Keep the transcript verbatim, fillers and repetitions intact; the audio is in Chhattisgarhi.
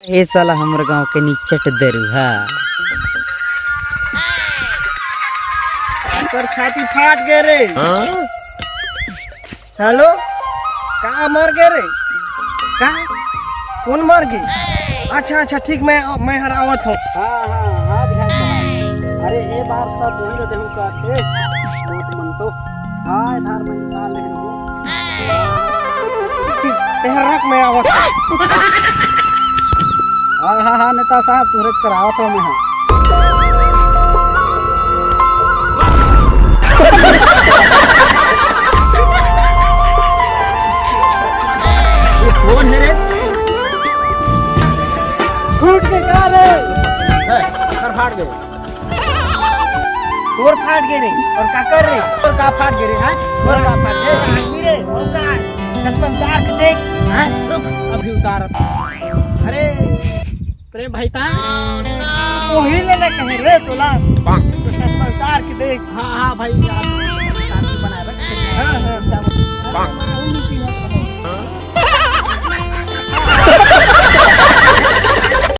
ए साला हमर गांव के निचट दरुहा। तोर छाती फाट गे रे। हेलो, का मर गे रे? का? कोन मर गे? अच्छा, अच्छा, ठीक, मैं, मैं हर आवत हूँ। हाँ, हाँ, हाँ, विधायक साहब। अरे, ए बार सब वही ल देहूँ का थे, वोट मन तो। हाँ, ए बार मैं निकाल ले हूँ। ठीक, तेहर रख, मैं आवत हूँ। हाँ, हाँ, हाँ, नेता साहब, तुहरे करावत हूँ मैं, हाँ। ये कौन है रे? फूट के का रे? ए, कर फाड़ दे। तोर फाट गे रे, और काकर रे? तोर का फाट गे रे, हाँ? तोर का फाट गे? आदमी रे, हम का? चश्मा उतार के देख। हाँ? रुक, अभी उतारत। अरे, प्रेम भाई ता? वही लेना कहे रे तोला। तो चश्मा उतार के देख। हाँ, हाँ भाई, आप शांति बनाए रख। हाँ, हाँ। अरे, हमारा उन्नीस ही है।